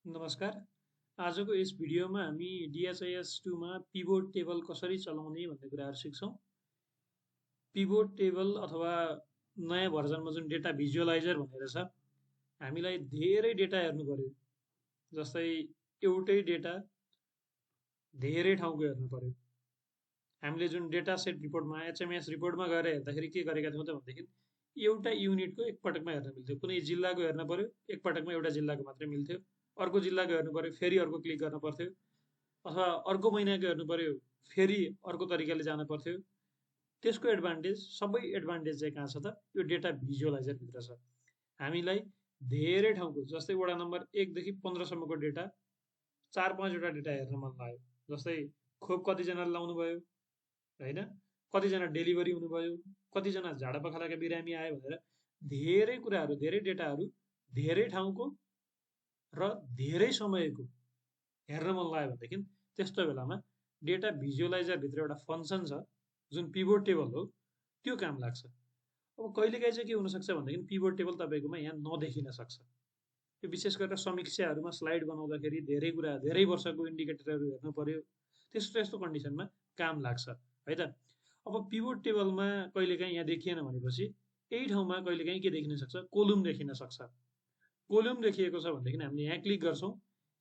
नमस्कार। आजको यस भिडियोमा हामी DHIS2 मा पिभोट टेबल कसरी चलाउने भन्ने कुराहरू सिक्छौँ। पिभोट टेबल अथवा नयाँ भर्जनमा जुन डेटा भिजुअलाइजर भनेर छ, हामीलाई धेरै डेटा हेर्नु पर्यो। जस्तै एउटै डेटा धेरै ठाउँको हेर्नु पर्यो। हामीले जुन डेटा सेट रिपोर्टमा HMS रिपोर्टमा गएर हेर्दाखेरि के गरेका थियौँ त भनेदेखि एउटा युनिटको एकपटकमा हेर्न मिल्थ्यो। कुनै जिल्लाको हेर्न पर्यो, एकपटकमा एउटा जिल्लाको मात्रै मिल्थ्यो। अर्को जिल्लाको हेर्नु पर्यो, फेरि अर्को क्लिक गर्न पर्थ्यो। अथवा अर्को महिनाको हेर्नु पर्यो, फेरि अर्को तरिकाले जान पर्थ्यो। त्यसको एडभान्टेज, सबै एडभान्टेज चाहिँ कहाँ छ त? यो डेटा भिजुअलाइजरभित्र छ। हामीलाई धेरै ठाउँको, जस्तै वडा नम्बर 1 देखि 15 सम्मको डेटा 4-5 वटा डेटा हेर्न मन लाग्यो। जस्तै खोप कतिजनाले लाउनु भयो, होइन, कतिजना डेलिभरी हुनुभयो, कतिजना झाडापखालाका बिरामी आयो भनेर धेरै कुराहरू, धेरै डेटाहरू, धेरै ठाउँको र धेरै समयको हेर्न मन लाग्यो भनेदेखि त्यस्तो बेलामा डेटा भिजुअलाइजरभित्र एउटा फङ्सन छ जुन पिभोट टेबल हो, त्यो काम लाग्छ। अब कहिलेकाहीँ चाहिँ के हुनसक्छ भनेदेखि पिभोट टेबल तपाईँकोमा यहाँ नदेखिन सक्छ। यो विशेष गरेर समीक्षाहरूमा स्लाइड बनाउँदाखेरि धेरै कुरा, धेरै वर्षको इन्डिकेटरहरू हेर्नु पर्यो, त्यस्तो यस्तो कन्डिसनमा काम लाग्छ है त। अब पिभोट टेबलमा कहिलेकाहीँ यहाँ देखिएन भनेपछि यही ठाउँमा कहिलेकाहीँ के देखिन सक्छ? कोलुम देखिन सक्छ। कोलुम देखिएको छ भनेदेखि हामीले यहाँ क्लिक गर्छौँ।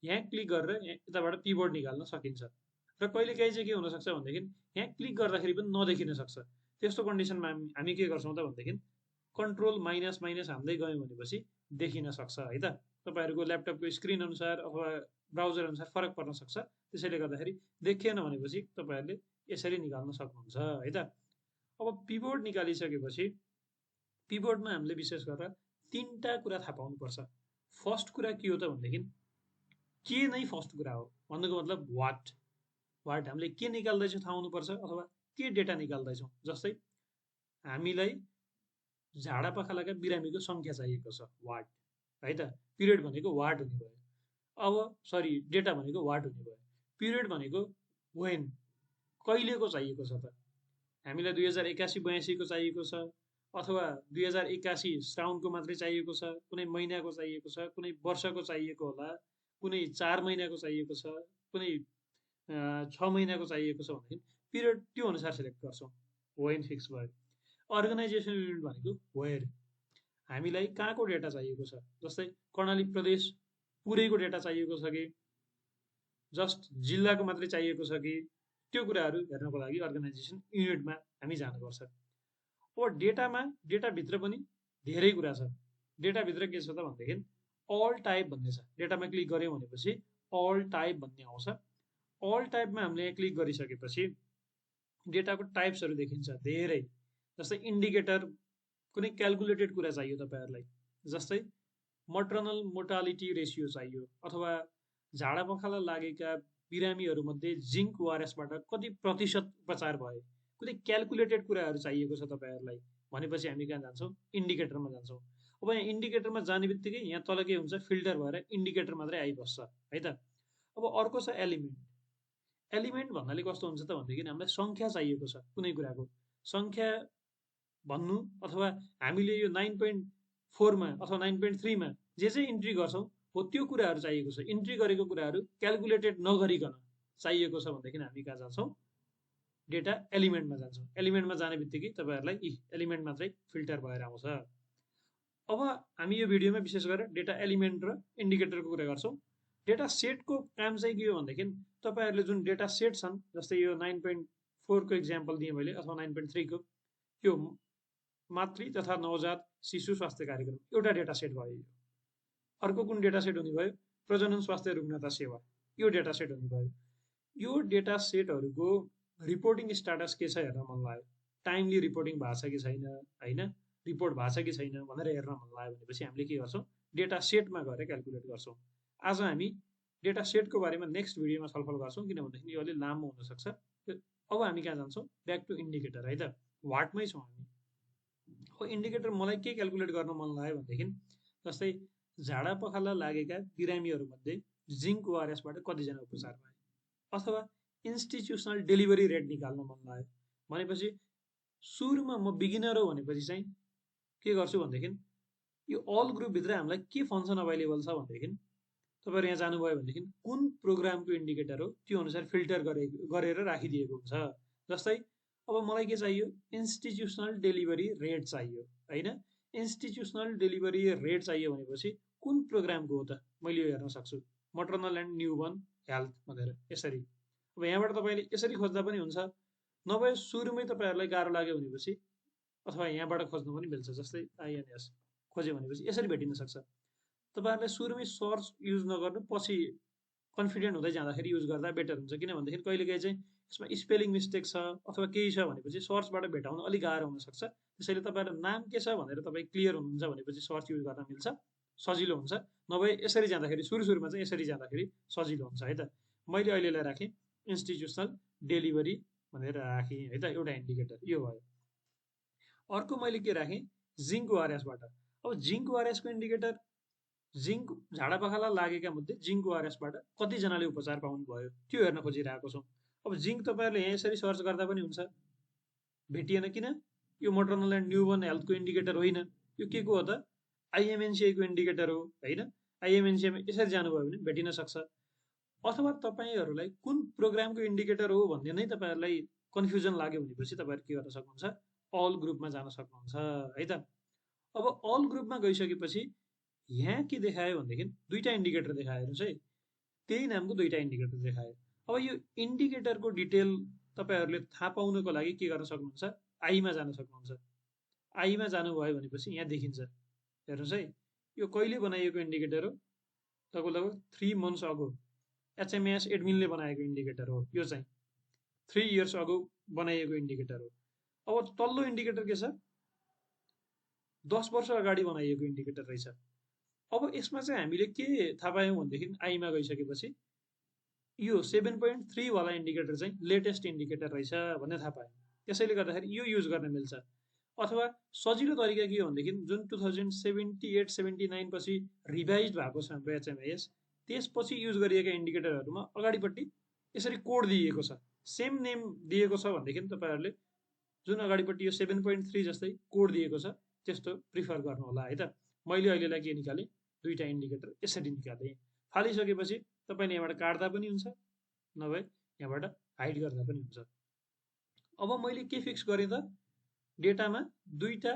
यहाँ क्लिक गरेर यताबाट पिभोट निकाल्न सकिन्छ। र कहिलेकाहीँ चाहिँ के हुनसक्छ भनेदेखि यहाँ क्लिक गर्दाखेरि पनि नदेखिन सक्छ। त्यस्तो कन्डिसनमा हामी के गर्छौँ त भनेदेखि कन्ट्रोल माइनस माइनस हान्दै गयौँ भनेपछि देखिन सक्छ है त। तपाईँहरूको ल्यापटपको स्क्रिन अनुसार अथवा ब्राउजर अनुसार फरक पर्न सक्छ। त्यसैले गर्दाखेरि देखिएन भनेपछि तपाईँहरूले यसरी निकाल्न सक्नुहुन्छ है त। अब पिभोट निकालिसकेपछि पिभोटमा हामीले विशेष गरेर 3टा कुरा थाहा पाउनुपर्छ। फर्स्ट कुरा के हो त भनेदेखि के नै फर्स्ट कुरा हो भन्नुको मतलब वाट हामीले के निकाल्दैछौँ थाहा हुनुपर्छ, अथवा के डेटा निकाल्दैछौँ। जस्तै हामीलाई झाडापखालाका बिरामीको सङ्ख्या चाहिएको छ, वाट है त। पिरियड भनेको वाट हुने भयो। अब सरी, डेटा भनेको वाट हुने भयो। पिरियड भनेको वेन, कहिलेको चाहिएको छ त? हामीलाई 2081-82 को चाहिएको छ, अथवा 2081 श्राउनको मात्रै चाहिएको छ, कुनै महिनाको चाहिएको छ, कुनै वर्षको चाहिएको होला, कुनै 4 महिनाको चाहिएको छ, कुनै 6 महिनाको चाहिएको छ भनेदेखि पिरियड त्यो अनुसार सिलेक्ट गर्छौँ। वेन फिक्स भयो। अर्गनाइजेसन युनिट भनेको वेयर, हामीलाई कहाँको डेटा चाहिएको छ। जस्तै कर्णाली प्रदेश पुरैको डेटा चाहिएको छ कि जस्ट जिल्लाको मात्रै चाहिएको छ कि, त्यो कुराहरू हेर्नको लागि अर्गनाइजेसन युनिटमा हामी जानुपर्छ। अब डेटाभित्र पनि धेरै कुरा छ। डेटाभित्र के छ त भनेदेखि अल टाइप भन्ने छ। डेटामा क्लिक गऱ्यौँ भनेपछि अल टाइप भन्ने आउँछ। अल टाइपमा हामीले यहाँ क्लिक गरिसकेपछि डेटाको टाइप्सहरू देखिन्छ धेरै। जस्तै इन्डिकेटर, कुनै क्यालकुलेटेड कुरा चाहियो तपाईँहरूलाई, जस्तै मटर्नल मोर्टालिटी रेसियो चाहियो, अथवा झाडापखाला लागेका बिरामीहरूमध्ये जिङ्क ओआरएसबाट कति प्रतिशत उपचार भए, कुनै क्यालकुलेटेड कुराहरू चाहिएको छ तपाईँहरूलाई भनेपछि हामी कहाँ जान्छौँ? इन्डिकेटरमा जान्छौँ। अब यहाँ इन्डिकेटरमा जाने बित्तिकै यहाँ तल के हुन्छ? फिल्टर भएर इन्डिकेटर मात्रै आइबस्छ है त। अब अर्को छ एलिमेन्ट। एलिमेन्ट भन्नाले कस्तो हुन्छ त भनेदेखि हामीलाई सङ्ख्या चाहिएको छ, कुनै कुराको सङ्ख्या भन्नु, अथवा हामीले यो 9.4 मा अथवा 9.3 मा जे इन्ट्री गर्छौँ हो त्यो कुराहरू चाहिएको छ। इन्ट्री गरेको कुराहरू क्यालकुलेटेड नगरिकन चाहिएको छ भनेदेखि हामी कहाँ जान्छौँ? डेटा एलिमेन्टमा जान्छौँ। एलिमेन्टमा जाने बित्तिकै तपाईँहरूलाई एलिमेन्ट मात्रै फिल्टर भएर आउँछ। अब हामी यो भिडियोमा विशेष गरेर डेटा एलिमेन्ट र इन्डिकेटरको कुरा गर्छौँ। डेटा सेटको काम चाहिँ के हो भनेदेखि तपाईँहरूले जुन डेटा सेट छन्, जस्तै यो 9.4 को इक्जाम्पल दिएँ मैले, अथवा 9.3 को, यो मातृ तथा नवजात शिशु स्वास्थ्य कार्यक्रम एउटा डेटा सेट भयो। अर्को कुन डेटा सेट हुने भयो? प्रजनन स्वास्थ्य रुग्णता सेवा, यो डेटा सेट हुने भयो। यो डेटा सेटहरूको रिपोर्टिङ स्टाटस के छ हेर्न मन लाग्यो। टाइमली रिपोर्टिङ भएको छ कि छैन, होइन, रिपोर्ट भएको छ कि छैन भनेर हेर्न मन लाग्यो भनेपछि हामीले के गर्छौँ? डेटा सेटमा गएर क्यालकुलेट गर्छौँ। आज हामी डेटा सेटको बारेमा नेक्स्ट भिडियोमा छलफल गर्छौँ, किनभनेदेखि यो अलिक लामो हुनसक्छ। अब हामी कहाँ जान्छौँ? ब्याक टु इन्डिकेटर है त। वाटमै छौँ हामी। अब इन्डिकेटर मलाई के क्यालकुलेट गर्न मन लाग्यो भनेदेखि जस्तै झाडापखाला लागेका बिरामीहरूमध्ये जिङ्क ओआरएसबाट कतिजना उपचार भए, अथवा इन्स्टिट्युसनल डेलिभरी रेट निकाल्न मन लाग्यो भनेपछि सुरुमा म बिगिनर हो भनेपछि चाहिँ के गर्छु भनेदेखि यो अल ग्रुपभित्र हामीलाई के फङ्सन अभाइलेबल छ भनेदेखि तपाईहरु यहाँ जानुभयो भनेदेखि कुन प्रोग्रामको इन्डिकेटर हो त्यो अनुसार फिल्टर गरेर राखिदिएको हुन्छ। जस्तै अब मलाई के चाहियो, इन्स्टिट्युसनल डेलिभरी रेट चाहियो हैन। इन्स्टिट्युसनल डेलिभरी रेट चाहियो भनेपछि कुन प्रोग्रामको हो त मैले यो हेर्न सक्छु, मटर्नल एन्ड न्यूबर्न हेल्थ भनेर यसरी। अब यहाँबाट तपाईले यसरी खोज्दा पनि हुन्छ, नभए सुरुमै तपाईहरुलाई गाह्रो लाग्यो भनेपछि अथवा यहाँबाट खोज्नु पनि मिल्छ। जस्तै आइएनएस खोज्यो भनेपछि यसरी भेटिन सक्छ। तपाईहरुले सुरुमै सर्च युज नगर्नु, पछि कन्फिडेन्ट हुँदै जाँदाखेरि युज गर्दा बेटर हुन्छ। किन भन्दाखेरि कहिलेकाहीँ चाहिँ यसमा स्पेलिङ मिस्टेक छ अथवा केही छ भनेपछि सर्चबाट भेटाउन अलिक गाह्रो हुन सक्छ। त्यसैले तपाईहरु नाम के छ भनेर तपाई क्लियर हुनुहुन्छ भनेपछि सर्च युज गर्न मिल्छ, सजिलो हुन्छ। नभए यसरी जाँदाखेरि सुरुमा चाहिँ यसरी जाँदाखेरि सजिलो हुन्छ है त। मैले अहिलेलाई राखेँ इन्स्टिट्युसनल डेलिभरी भनेर राखेँ है त, एउटा इन्डिकेटर यो भयो। अर्को मैले के राखेँ, जिंक ओआरएसबाट। अब जिंक ओआरएसको इन्डिकेटर, जिंक झाडापखाला लागेका मध्ये जिंक ओआरएसबाट कतिजनाले उपचार पाउनुभयो त्यो हेर्न खोजिरहेको छौँ। अब जिंक तपाईहरुले यहाँ यसरी सर्च गर्दा पनि हुन्छ, भेटिएन किन? यो मटर्नल एन्ड न्यूबर्न हेल्थको इन्डिकेटर होइन, यो के को हो त? आइएमएनसिआई को इन्डिकेटर हो हैन। आइएमएनसिआई मा यसरी जानुभयो भने भेटिन सक्छ। अथवा तपाईहरुलाई कुन प्रोग्रामको इन्डिकेटर हो भन्ने नै तपाईहरुलाई कन्फ्युजन लाग्यो भनेपछि तपाईहरु के गर्न सक्नुहुन्छ, अल ग्रुपमा जान सक्नुहुन्छ है त। अब अल ग्रुपमा गइसकेपछि यहाँ के देखायो भनेदेखि दुईटा इन्डिकेटर देखायो हेर्नुस् है, त्यही नामको दुईटा इन्डिकेटर देखायो। अब यो इन्डिकेटरको डिटेल तपाईहरुले थाहा पाउनको लागि के गर्न सक्नुहुन्छ, आईमा जान सक्नुहुन्छ। आईमा जानुभयो भनेपछि यहाँ देखिन्छ हेर्नुस् है, यो कहिले बनाइएको इन्डिकेटर हो, लगभग 3 मन्थ्स अगो एचएमएस एडमिनले बनाएको इन्डिकेटर हो। यो चाहिँ 3 इयर्स अगो बनाइएको इन्डिकेटर हो। अब तल्लो इन्डिकेटर के छ, 10 वर्ष अगाडि बनाइएको इन्डिकेटर रहेछ। अब यसमा चाहिँ हामीले के थाहा पायौं भनेदेखि आईमा गइसकेपछि यो 7.3 वाला इन्डिकेटर चाहिँ लेटेस्ट इन्डिकेटर रहेछ भन्ने थाहा पायौं। त्यसैले गर्दाखेरि यो युज गर्न मिल्छ। अथवा सजिलो तरिका के हो भनेदेखि जुन 2078-79 पछि रिभाइज भएको छ हाम्रो एचएमआईएस, त्यसपछि युज गरिएका इन्डिकेटरहरुमा अगाडिपट्टि यसरी कोड दिएको छ, सेम नेम दिएको छ भनेदेखि तपाईहरुले जुन अगाडिपट्टि यो 7.3 जस्तै कोड दिएको छ त्यस्तो प्रिफर गर्नु होला है त। मैले अहिलेलाई के निकाले, दुईटा इन्डिकेटर यसरी निकाले। फालिसकेपछि तपाईले यहाँबाट काट्दा पनि हुन्छ, नभए यहाँबाट हाइड गर्दा पनि हुन्छ। अब मैले के फिक्स गरेँ त, डेटामा दुईटा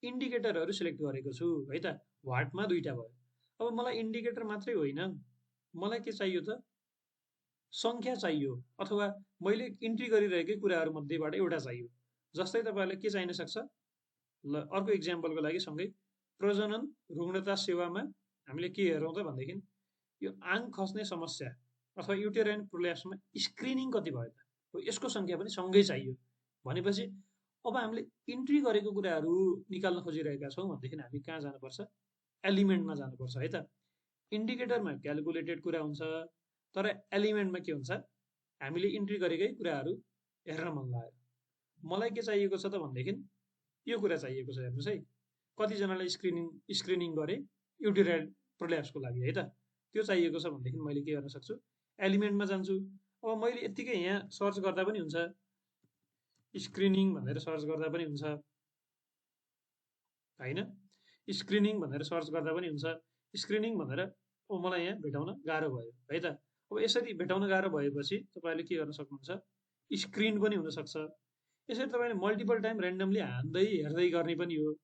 इन्डिकेटरहरु सिलेक्ट गरेको छु है त, व्हाटमा दुईटा भयो। अब मलाई इन्डिकेटर मात्रै होइन, मलाई के चाहियो त, संख्या चाहियो अथवा मैले इन्ट्री गरिरहेकै कुराहरु मध्येबाट एउटा चाहियो। जस्तै तपाईहरुलाई के चाहिन सक्छ, ल अर्को एक्जाम्पलको लागि सँगै प्रजनन रुग्णता सेवामा हामीले के हेरौँ त भन्देखि यो आङ खस्ने समस्या अथवा युटेराइन प्रोल्याप्समा स्क्रिनिङ कति भयो त, यसको संख्या पनि सँगै चाहियो। भनेपछि अब हामीले इन्ट्री गरेको कुराहरु निकाल्न खोजिरहेका छौं भनेदेखि हामी कहाँ जानुपर्छ, एलिमेन्टमा जानुपर्छ है त। इन्डिकेटरमा क्याल्कुलेटेड कुरा हुन्छ, तर एलिमेन्टमा के हुन्छ, हामीले इन्ट्री गरेकै कुराहरु हेर्न मन लाग्यो। मलाई के चाहिएको छ त भन्देखि यो कुरा चाहिएको छ हेर्नुस् है, कतिजनाले स्क्रिनिङ गरे युटेराइन प्रोल्याप्सको लागि है त, त्यो चाहिएको छ भनेदेखि मैले के गर्न सक्छु, एलिमेन्टमा जान्छु। अब मैले यतिकै यहाँ सर्च गर्दा पनि हुन्छ, स्क्रिनिङ भनेर सर्च गर्दा पनि हुन्छ हैन, स्क्रिनिङ भनेर सर्च गर्दा पनि हुन्छ। स्क्रिनिङ भनेर अब मलाई यहाँ भेटाउन गाह्रो भयो है त। अब यसरी भेटाउन गाह्रो भएपछि तपाईहरुले के गर्न सक्नुहुन्छ, स्क्रिन पनि हुन सक्छ। यसरी तपाईले मल्टिपल टाइम र्यान्डमली हान्दै हेर्दै गर्ने पनि हो।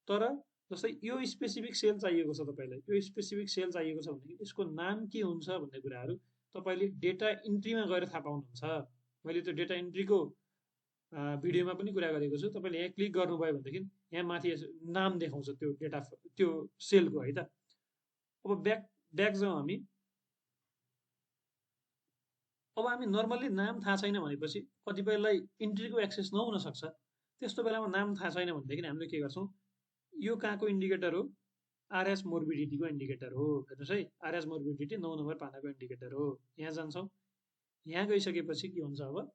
तर जस्तै यो स्पेसिफिक सेल चाहिएको छ तपाईलाई, यो स्पेसिफिक सेल चाहिएको छ भनेदेखि यसको नाम के हुन्छ भन्ने कुराहरु तपाईले डेटा इन्ट्रीमा गएर थाहा पाउनुहुन्छ। मैले त्यो डेटा इन्ट्रीको भिडियोमा पनि कुरा गरेको छु। तपाईले यहाँ क्लिक गर्नुभयो भनेदेखि यहाँ माथि नाम देखाउँछ त्यो डेटा, त्यो सेलको है त। अब ब्याक जाउँ हामी। अब हामी नर्मल्ली नाम थाहा छैन भनेपछि कतिपयलाई इन्ट्रीको एक्सेस नहुन सक्छ। त्यस्तो बेलामा नाम थाहा छैन भनेदेखि हामीले के गर्छौं, यो कहाँको इन्डिकेटर हो, आरएस मोर्बिडिटीको इन्डिकेटर हो हेर्नुस् है। आरएस मोर्बिडिटी 9 नम्बर पानाको इन्डिकेटर हो। यहाँ जान्छौं, यहाँ गइसकेपछि के हुन्छ, अब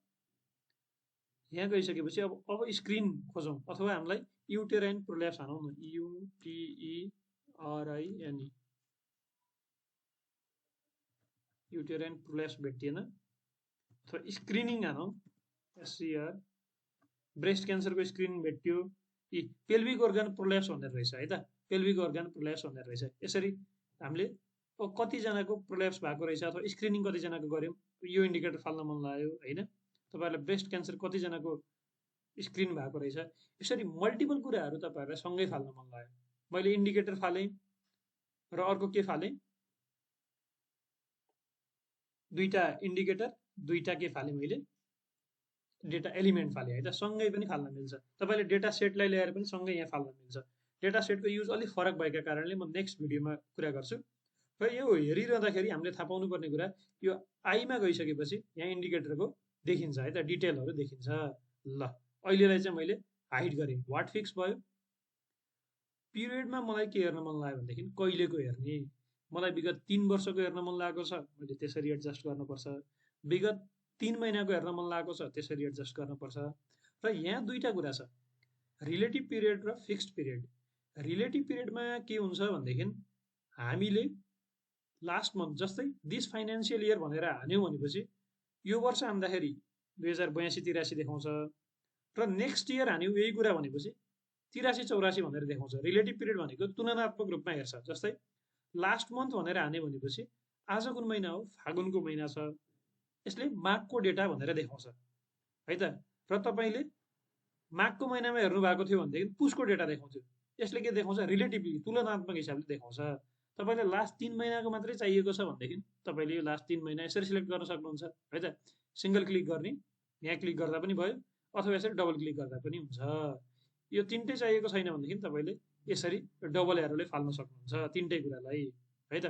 यहाँ गइसकेपछि अब स्क्रिन खोजौं अथवा हामीलाई युटेराइन प्रोल्याप्स हानौं न, युटेरिन युटेराइन प्रोल्याप्स भेटिएन, अथवा स्क्रिनिङ हानौं, एससीआर ब्रेस्ट क्यान्सरको स्क्रिनिङ भेट्यो, पेल्भिक अर्गान प्रोल्याप्स भनेर रहेछ है त, पेल्भिक अर्गान प्रोल्याप्स भनेर रहेछ। यसरी हामीले कतिजनाको प्रोल्याप्स भएको रहेछ अथवा स्क्रिनिङ कतिजनाको गऱ्यौँ यो इन्डिकेटर फाल्न मन लाग्यो होइन। तपाईँहरूलाई ब्रेस्ट क्यान्सर कतिजनाको स्क्रिन भएको रहेछ, यसरी मल्टिपल कुराहरू तपाईँहरूलाई सँगै फाल्न मन लाग्यो। मैले इन्डिकेटर फालेँ र अर्को के फालेँ, दुईटा इन्डिकेटर दुईटा के फालेँ मैले डेटा एलिमेन्ट फालेँ है त, सँगै पनि फाल्न मिल्छ। तपाईँले डेटा सेटलाई ल्याएर पनि सँगै यहाँ फाल्न मिल्छ। डेटा सेटको युज अलिक फरक भएका कारणले म नेक्स्ट भिडियोमा कुरा गर्छु। र यो हेरिरहँदाखेरि हामीले थाहा पाउनुपर्ने कुरा, यो आईमा गइसकेपछि यहाँ इन्डिकेटरको देखिन्छ है त, डिटेलहरू देखिन्छ। ल अहिलेलाई चाहिँ मैले हाइड गरेँ, वाट फिक्स भयो। पिरियडमा मलाई के हेर्न मन लाग्यो भनेदेखि कहिलेको हेर्ने, मलाई विगत 3 वर्षको हेर्न मन लागेको छ, मैले त्यसरी एडजस्ट गर्नुपर्छ। विगत 3 महिनाको हेर्न मन लागेको छ, त्यसरी एडजस्ट गर्नुपर्छ। र यहाँ दुईटा कुरा छ, रिलेटिभ पिरियड र फिक्स्ड पिरियड। रिलेटिभ पिरियडमा के हुन्छ भनेदेखि हामीले लास्ट मन्थ जस्तै दिस फाइनेन्सियल इयर भनेर हान्यौँ भनेपछि यो वर्ष हान्दाखेरि 2082-83 देखाउँछ, र नेक्स्ट इयर हान्यौँ यही कुरा भनेपछि 83-84 भनेर देखाउँछ। रिलेटिभ पिरियड भनेको तुलनात्मक रूपमा हेर्छ। जस्तै लास्ट मन्थ भनेर हान्यो भनेपछि आज कुन महिना हो, फागुनको महिना छ, यसले माघको डेटा भनेर देखाउँछ है त। र तपाईँले माघको महिनामा हेर्नु भएको थियो भनेदेखि पुसको डेटा देखाउँथ्यो। यसले के देखाउँछ, रिलेटिभली तुलनात्मक हिसाबले देखाउँछ। तपाईँले लास्ट 3 महिनाको मात्रै चाहिएको छ भनेदेखि तपाईँले यो लास्ट 3 महिना यसरी सिलेक्ट गर्न सक्नुहुन्छ है त। सिङ्गल क्लिक गर्ने, यहाँ क्लिक गर्दा पनि भयो, अथवा यसरी डबल क्लिक गर्दा पनि हुन्छ। यो तिनटै चाहिएको छैन भनेदेखि तपाईँले यसरी डबल एरोले फाल्न सक्नुहुन्छ तिनटै कुरालाई है त।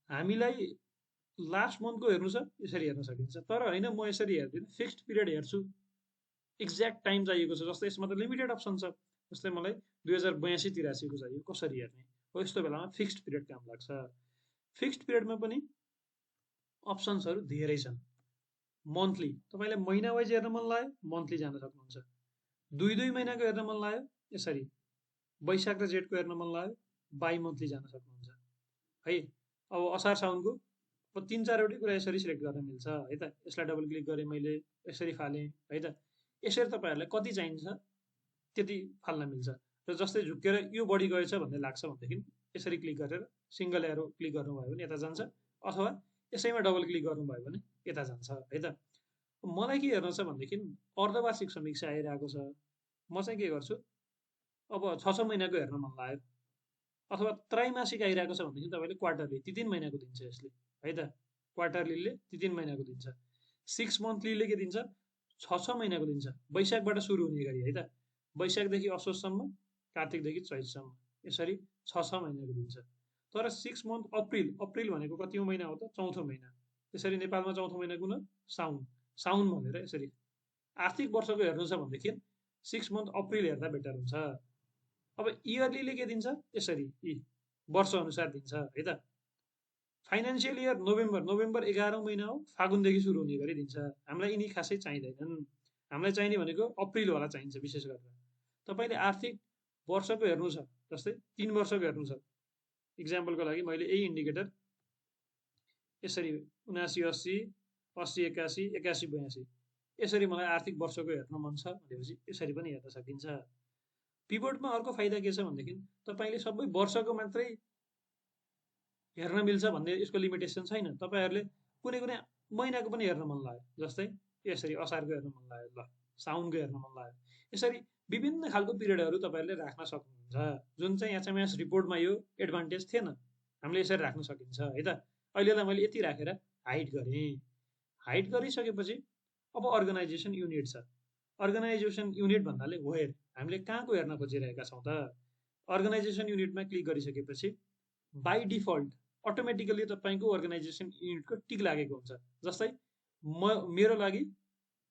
हामीलाई लास्ट मन्थको हेर्नु छ, यसरी हेर्न सकिन्छ। तर होइन, म यसरी हेर्दिनँ, फिक्स्ड पिरियड हेर्छु, एक्ज्याक्ट टाइम चाहिएको छ। जस्तै यसमा त लिमिटेड अप्सन छ, जस्तै मलाई 2082-83 को चाहियो, कसरी हेर्ने हो, यस्तो बेलामा फिक्स्ड पिरियड काम लाग्छ। फिक्स्ड पिरियडमा पनि अप्सन्सहरू धेरै छन्। मन्थली, तपाईँलाई महिना वाइज हेर्न मन लाग्यो मन्थली जान सक्नुहुन्छ। 2-2 महिनाको हेर्न मन लाग्यो यसरी, वैशाख र जेठको हेर्न मन लाग्यो बाई मन्थली जान सक्नुहुन्छ है। अब असार साउनको 3-4वटै कुरा यसरी सिलेक्ट गर्न मिल्छ है त। यसलाई डबल क्लिक गरेँ मैले, यसरी फालेँ है त। यसरी तपाईँहरूलाई कति चाहिन्छ त्यति फाल्न मिल्छ। र जस्तै झुक्केर यो बढी गएछ भन्ने लाग्छ भनेदेखि यसरी क्लिक गरेर सिङ्गल एरो क्लिक गर्नुभयो भने यता जान्छ, अथवा यसैमा डबल क्लिक गर्नुभयो भने यता जान्छ है त। मलाई के हेर्न छ भनेदेखि अर्धवार्षिक समीक्षा आइरहेको छ, म चाहिँ के गर्छु, अब 6-6 महिनाको हेर्न मन लाग्यो, अथवा त्रैमासिक आइरहेको छ भनेदेखि तपाईँले क्वार्टरली 3-3 महिनाको दिन्छ यसले है त। क्वार्टरलीले 3-3 महिनाको दिन्छ। 6 मन्थलीले के दिन्छ, 6-6 महिनाको दिन्छ, वैशाखबाट सुरु हुने गरी है त। वैशाखदेखि असोजसम्म, कार्तिकदेखि चैतसम्म, यसरी 6-6 महिनाको दिन्छ। तर 6 मन्थ अप्रिल भनेको कतिौँ महिना हो त, चौथो महिना। त्यसरी नेपालमा चौथो महिना कुन हो, साउन भनेर यसरी आर्थिक वर्षको हेर्नु छ भनेदेखि 6 मन्थ अप्रिल हेर्दा बेटर हुन्छ। अब इयरलीले के दिन्छ, यसरी वर्ष अनुसार दिन्छ है त। फाइनेन्सियल इयर नोभेम्बर 11औं महिना हो, फागुनदेखि सुरु हुने गरी दिन्छ। हामीलाई यिनी खासै चाहिँदैनन्, हामीलाई चाहिने भनेको अप्रिलवाला चाहिन्छ विशेष गरेर। तपाईँले आर्थिक वर्षको हेर्नु छ, जस्तै 3 वर्षको हेर्नु छ, इक्जाम्पलको लागि मैले यही इन्डिकेटर यसरी 79-80, 80-81, 81-82 यसरी मलाई आर्थिक वर्षको हेर्न मन छ भनेपछि यसरी पनि हेर्न सकिन्छ। पिभोटमा अर्को फाइदा के छ भनेदेखि तपाईँले सबै वर्षको मात्रै हेर्न मिल्छ भन्ने यसको लिमिटेसन छैन। तपाईँहरूले कुनै कुनै महिनाको पनि हेर्न मन लाग्यो, जस्तै यसरी असारको हेर्न मन लाग्यो, ल साउनको हेर्न मन लाग्यो, यसरी विभिन्न खालको पिरियडहरू तपाईँहरूले राख्न सक्नुहुन्छ। जुन चाहिँ एचएमएस रिपोर्टमा यो एडभान्टेज थिएन, हामीले यसरी राख्न सकिन्छ है त। अहिलेलाई मैले यति राखेर हाइड गरेँ। हाइड गरिसकेपछि अब अर्गनाइजेसन युनिट छ। अर्गनाइजेसन युनिट भन्नाले वेयर, हामीले कहाँको हेर्न खोजिरहेका छौँ त। अर्गनाइजेसन युनिटमा क्लिक गरिसकेपछि बाई डिफल्ट अटोमेटिकली तपाईँको अर्गनाइजेसन युनिटको टिक लागेको हुन्छ। जस्तै मेरो लागि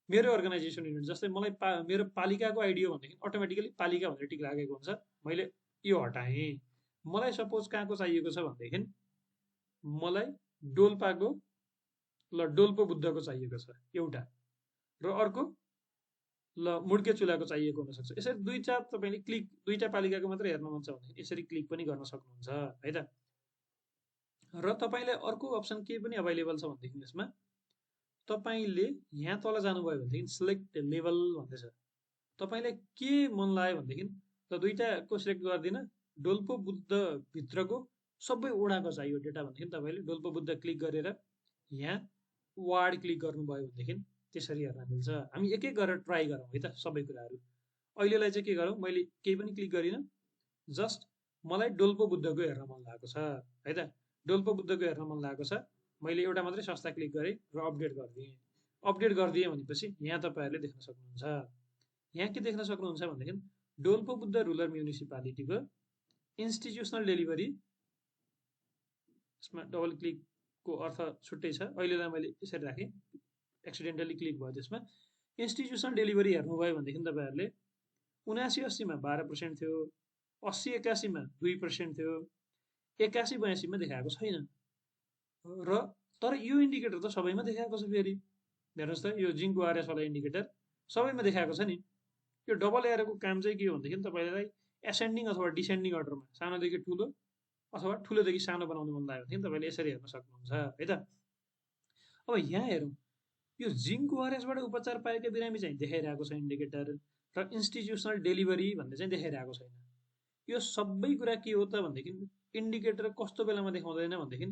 मेरो अर्गनाइजेसन युनिट, जस्तै मलाई मेरो पालिकाको आइडी हो भनेदेखि अटोमेटिकली पालिका भनेर टिक लागेको हुन्छ। मैले यो हटाएँ। मलाई सपोज कहाँको चाहिएको छ भनेदेखि मलाई डोल्पाको, ल डोल्पो बुद्धको चाहिएको छ एउटा, र अर्को ल मुड्के चुलाको चाहिएको हुनसक्छ। यसरी तपाईँले क्लिक दुईटा पालिकाको मात्रै हेर्न मन छ भने यसरी क्लिक पनि गर्न सक्नुहुन्छ है त। र तपाईँले अर्को अप्सन के पनि अभाइलेबल छ भनेदेखि यसमा तपाईँले यहाँ तल जानुभयो भनेदेखि सिलेक्ट लेभल भन्ने छ। तपाईँलाई के मन लाग्यो भनेदेखि त दुईटाको सिलेक्ट गर्दिनँ, डोल्पो बुद्ध भित्रको सबै ओडाको चाहियो डेटा भनेदेखि तपाईँले डोल्पा बुद्ध क्लिक गरेर यहाँ वार्ड क्लिक गर्नुभयो भनेदेखि त्यसरी हेर्न मिल्छ। हामी एक एक गरेर ट्राई गरौँ है त सबै कुराहरू। अहिलेलाई चाहिँ के गरौँ, मैले केही पनि क्लिक गरिनँ, जस्ट मलाई डोल्पो बुद्धको हेर्न मन लागेको छ है त। डोल्पो बुद्धको हेर्न मन लागेको छ, मैले एउटा मात्रै संस्था क्लिक गरेँ र अपडेट गरिदिएँ। अपडेट गरिदिएँ भनेपछि यहाँ तपाईँहरूले देख्न सक्नुहुन्छ, यहाँ के देख्न सक्नुहुन्छ भनेदेखि डोल्पो बुद्ध रुरल म्युनिसिपालिटीको इन्स्टिट्युसनल डेलिभरी, यसमा डबल क्लिकको अर्थ छुट्टै छ, अहिलेलाई मैले यसरी राखेँ, एक्सिडेन्टली क्लिक भयो त्यसमा। इन्स्टिट्युसनल डेलिभरी हेर्नुभयो भनेदेखि तपाईँहरूले 79-80मा 12% थियो, 80-81मा 2% थियो, 81-82मा देखाएको छैन र तर यो इन्डिकेटर त सबैमा देखाएको छ। फेरि हेर्नुहोस् त, यो जिङ्को आरएस वाला इन्डिकेटर सबैमा देखाएको छ नि। यो डबल एरोको काम चाहिँ के हो भनेदेखि तपाईँलाई एसेन्डिङ अथवा डिसेन्डिङ अर्डरमा सानोदेखि ठुलो अथवा ठुलोदेखि सानो बनाउनु मन लाग्यो भने तपाईँले यसरी हेर्न सक्नुहुन्छ है त। अब यहाँ हेरौँ, यो जिङ्को आरएसबाट उपचार पाएका बिरामी चाहिँ देखाइरहेको छ इन्डिकेटर, र इन्स्टिट्युसनल डेलिभरी भन्ने चाहिँ देखाइरहेको छैन। यो सबै कुरा के हो त भनेदेखि इन्डिकेटर कस्तो बेलामा देखाउँदैन भनेदेखि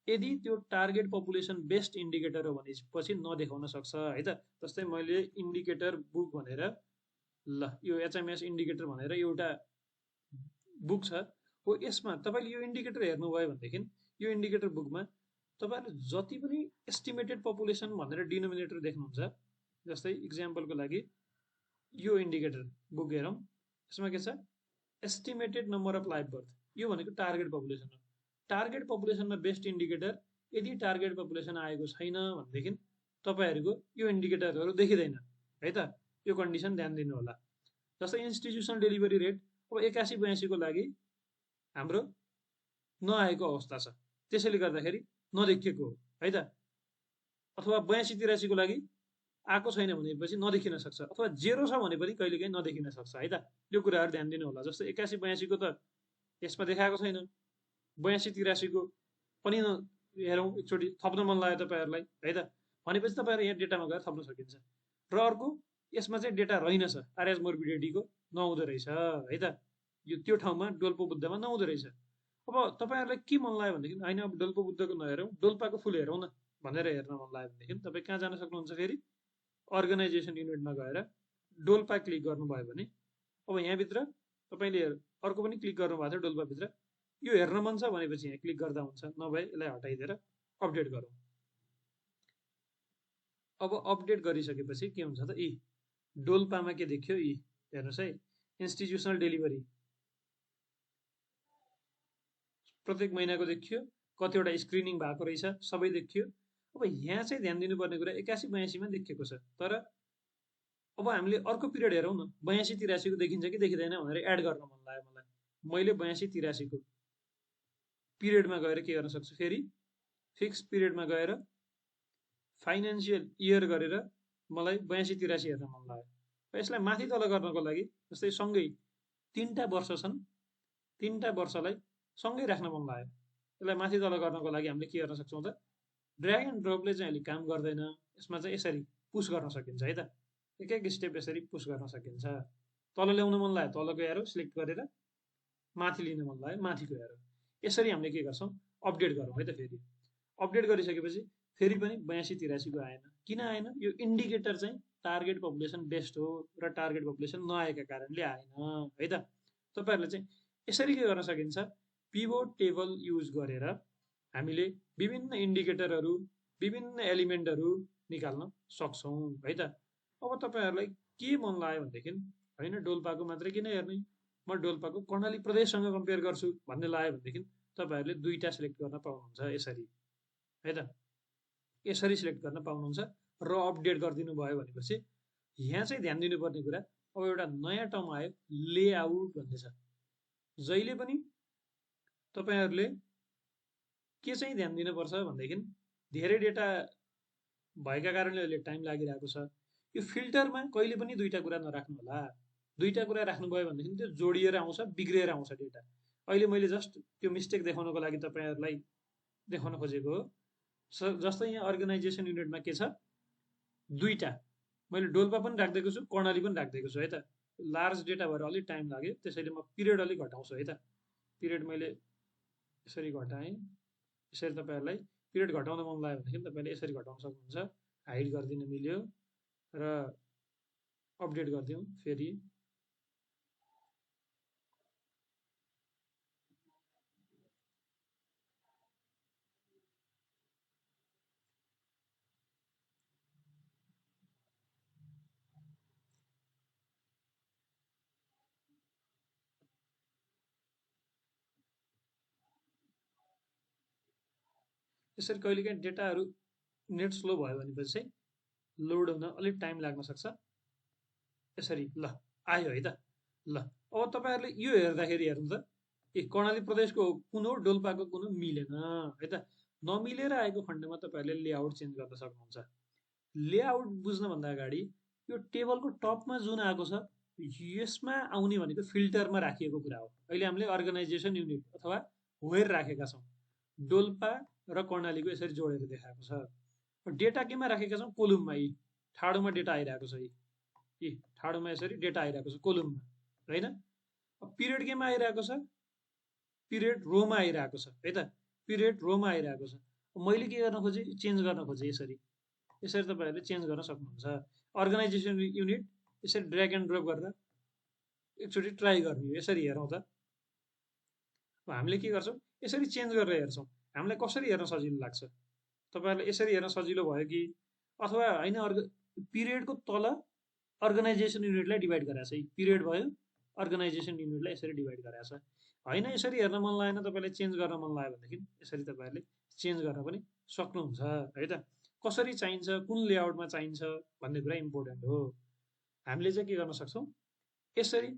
यदि त्यो टार्गेट पपुलेसन बेस्ड इन्डिकेटर हो भनेपछि नदेखाउन सक्छ है त। जस्तै मैले इन्डिकेटर बुक भनेर, ल यो एचएमएस इन्डिकेटर भनेर एउटा बुक छ हो, यसमा तपाईँले यो इन्डिकेटर हेर्नुभयो भनेदेखि यो इन्डिकेटर बुकमा तपाईँहरूले जति पनि एस्टिमेटेड पपुलेसन भनेर डिनोमिनेटर देख्नुहुन्छ, जस्तै इक्जाम्पलको लागि यो इन्डिकेटर बुक हेरौँ, यसमा के छ, estimated number of life birth, यो भनेको टार्गेट पपुलेसन हो। टार्गेट पपुलेसनमा बेस्ट इन्डिकेटर, यदि टार्गेट पपुलेसन आएको छैन भनेदेखि तपाईँहरूको यो इन्डिकेटरहरू देखिँदैन है त। यो कन्डिसन ध्यान दिनु होला। जस्तै इन्स्टिट्युसनल डेलिभरी रेट अब 81-82को लागि हाम्रो नआएको अवस्था छ, त्यसैले गर्दाखेरि नदेखिएको हो है त। अथवा 82-83को लागि आएको छैन भनेपछि नदेखिन सक्छ, अथवा 0 छ भने पनि कहिलेकाहीँ नदेखिन सक्छ है त। यो कुराहरू ध्यान दिनु होला। जस्तै 81-82को त यसमा देखाएको छैन, 82-83को पनि हेरौँ एकचोटि, थप्न मन लाग्यो तपाईँहरूलाई है त भनेपछि तपाईँहरू यहाँ डेटामा गएर थप्न सकिन्छ। र अर्को, यसमा चाहिँ डेटा रहेनछ, आरएस मोर्बिडिटीको नहुँदो रहेछ है त। यो त्यो ठाउँमा डोल्पो बुद्धमा नहुँदो रहेछ। अब तपाईँहरूलाई के मन लाग्यो भनेदेखि होइन अब डोल्पो बुद्धको नहेरौँ, डोल्पाको फुल हेरौँ न भनेर हेर्न मन लाग्यो भनेदेखि तपाईँ कहाँ जान सक्नुहुन्छ, फेरि अर्गनाइजेसन युनिटमा गएर डोल्पा क्लिक गर्नुभयो भने अब यहाँभित्र तपाईँले अर्को पनि क्लिक गर्नुभएको छ डोल्पाभित्र, यो हेर्न मन छ भनेपछि यहाँ क्लिक गर्दा हुन्छ, नभए यसलाई हटाइदिएर अपडेट गरौँ। अब अपडेट गरिसकेपछि के हुन्छ त, यी डोल्पामा के देखियो, यी हेर्नुहोस् है, इन्स्टिट्युसनल डेलिभरी प्रत्येक महिनाको देखियो, कतिवटा स्क्रिनिङ भएको रहेछ सबै देखियो। अब यहाँ चाहिँ ध्यान दिनुपर्ने कुरा 81-82मा देखिएको छ, तर अब हामीले अर्को पिरियड हेरौँ न, 82-83को देखिन्छ कि देखिँदैन भनेर एड गर्न मन लाग्यो मलाई। मैले 82-83को पिरियडमा गएर के गर्न सक्छु, फेरि फिक्स पिरियडमा गएर फाइनेन्सियल इयर गरेर मलाई 82-83 हेर्न मन लाग्यो। यसलाई माथि तल गर्नको लागि जस्तै सँगै 3टा वर्ष छन्, 3टा वर्षलाई सँगै राख्न मन लाग्यो, यसलाई माथि तल गर्नको लागि हामीले के गर्न सक्छौँ त, ड्र्याग एन्ड ड्रपले चाहिँ अहिले काम गर्दैन, यसमा चाहिँ यसरी पुस गर्न सकिन्छ है त। एक एक स्टेप यसरी पुस गर्न सकिन्छ। तल ल्याउन मन लाग्यो तलको एरो सिलेक्ट गरेर, माथि लिन मन लाग्यो माथिको एरो, यसरी हामीले के गर्छौँ, अपडेट गरौँ है त। फेरि अपडेट गरिसकेपछि फेरि पनि 82-83को आएन, किन आएन, यो इन्डिकेटर चाहिँ टार्गेट पपुलेसन बेस्ट हो र टार्गेट पपुलेसन नआएका कारणले आएन है त। तपाईँहरूले चाहिँ यसरी के गर्न सकिन्छ, पिभोट टेबल युज गरेर हामीले विभिन्न इन्डिकेटरहरू, विभिन्न एलिमेन्टहरू निकाल्न सक्छौँ है त। अब तपाईँहरूलाई के मन लाग्यो भनेदेखि होइन डोल्पाको मात्रै किन हेर्ने, म डोल्पाको कर्णाली प्रदेशसँग कम्पेयर गर्छु भन्ने लाग्यो भनेदेखि तपाईँहरूले 2टा सिलेक्ट गर्न पाउनुहुन्छ यसरी है त। यसरी सिलेक्ट गर्न पाउनुहुन्छ र अपडेट गरिदिनु भयो भनेपछि यहाँ चाहिँ ध्यान दिनुपर्ने कुरा, अब एउटा नयाँ टर्म आयो लेआउट भन्ने छ। जहिले पनि तपाईँहरूले के चाहिँ ध्यान दिनुपर्छ भनेदेखि धेरै डेटा भएका कारणले अहिले टाइम लागिरहेको छ। यो फिल्टरमा कहिले पनि 2टा कुरा नराख्नु होला। 2टा कुरा राख्नुभयो भनेदेखि त्यो जोडिएर आउँछ, बिग्रिएर आउँछ डेटा। अहिले मैले जस्ट त्यो मिस्टेक देखाउनको लागि तपाईँहरूलाई देखाउन खोजेको हो। जस्तै यहाँ अर्गनाइजेसन युनिटमा के छ, 2टा, मैले डोल्पा पनि राखिदिएको छु, कर्णाली पनि राखिदिएको छु है त। लार्ज डेटा भएर अलिक टाइम लाग्यो, त्यसैले म पिरियड अलिक घटाउँछु है त। पिरियड मैले यसरी घटाएँ। यसरी तपाईँहरूलाई पिरियड घटाउन मन लाग्यो भनेदेखि तपाईँले यसरी घटाउन सक्नुहुन्छ। हाइड गरिदिन मिल्यो र अपडेट गरिदिउँ फेरि। यसरी कहिलेकाहीँ डेटाहरू नेट स्लो भयो भनेपछि चाहिँ लोड हुन अलिक टाइम लाग्न सक्छ। यसरी ल आयो है त। ल अब तपाईँहरूले यो हेर्दाखेरि हेर्नु त ए कर्णाली प्रदेशको कुन हो डोल्पाको कुन हो मिलेन है त। नमिलेर आएको खण्डमा तपाईँहरूले लेआउट चेन्ज गर्न सक्नुहुन्छ। लेआउट बुझ्नुभन्दा अगाडि यो टेबलको टपमा जुन आएको छ यसमा आउने भनेको फिल्टरमा राखिएको कुरा हो। अहिले हामीले अर्गनाइजेसन युनिट अथवा वेयर राखेका छौँ। डोल्पा र कर्णालीको यसरी जोडेर देखाएको छ। डेटा केमा राखेका छौँ कोलुममा। यी ठाडोमा डेटा आइरहेको छ। यी ठाडोमा यसरी डेटा आइरहेको छ कोलुममा होइन। पिरियड केमा आइरहेको छ पिरियड रोमा आइरहेको छ है त। पिरियड रोमा आइरहेको छ। मैले के गर्न खोजेँ चेन्ज गर्न खोजेँ यसरी। यसरी तपाईँहरूले चेन्ज गर्न सक्नुहुन्छ। अर्गनाइजेसन युनिट यसरी ड्र्याग एन्ड ड्रप गरेर एकचोटि ट्राई गर्ने हो। यसरी हेरौँ त हामीले के गर्छौँ यसरी चेन्ज गरेर हेर्छौँ हामीलाई कसरी हेर्न सजिलो लाग्छ। तपाईँहरूलाई यसरी हेर्न सजिलो भयो कि अथवा होइन पिरियडको तल अर्गनाइजेसन युनिटलाई डिभाइड गराएको छ। पिरियड भयो अर्गनाइजेसन युनिटलाई यसरी डिभाइड गराएको छ होइन। यसरी हेर्न मन लागेन तपाईँलाई चेन्ज गर्न मन लाग्यो भनेदेखि यसरी तपाईँहरूले चेन्ज गर्न पनि सक्नुहुन्छ है त। कसरी चाहिन्छ कुन लेआउटमा चाहिन्छ भन्ने कुरा इम्पोर्टेन्ट हो। हामीले चाहिँ के गर्न सक्छौँ यसरी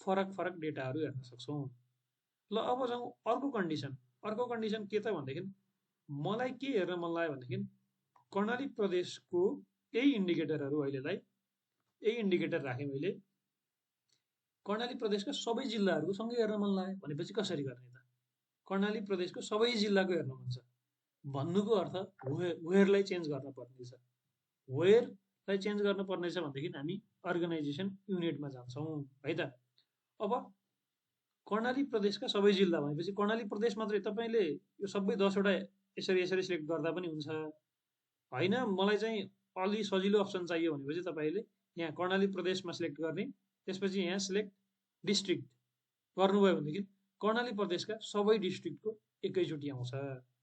फरक फरक डेटाहरू हेर्न सक्छौँ। ल अब जाउँ अर्को कन्डिसन। अर्को कन्डिसन के त भनेदेखि मलाई के हेर्न मन लाग्यो भनेदेखि कर्णाली प्रदेशको यही इन्डिकेटरहरू अहिलेलाई यही इन्डिकेटर राखेँ मैले। कर्णाली प्रदेशका सबै जिल्लाहरूको सँगै हेर्न मन लाग्यो भनेपछि कसरी गर्ने त। कर्णाली प्रदेशको सबै जिल्लाको हेर्न मन छ भन्नुको अर्थ वेयरलाई चेन्ज गर्न पर्नेछ। वेयरलाई चेन्ज गर्न पर्नेछ भनेदेखि हामी अर्गनाइजेसन युनिटमा जान्छौँ है त। अब कर्णाली प्रदेशका सबै जिल्ला भनेपछि कर्णाली प्रदेश मात्रै तपाईँले यो सबै 10वटा यसरी यसरी सिलेक्ट गर्दा पनि हुन्छ होइन। मलाई चाहिँ अलि सजिलो अप्सन चाहियो भनेपछि तपाईँले यहाँ कर्णाली प्रदेशमा सिलेक्ट गर्ने त्यसपछि यहाँ सिलेक्ट डिस्ट्रिक्ट गर्नुभयो भनेदेखि कर्णाली प्रदेशका सबै डिस्ट्रिक्टको एकैचोटि आउँछ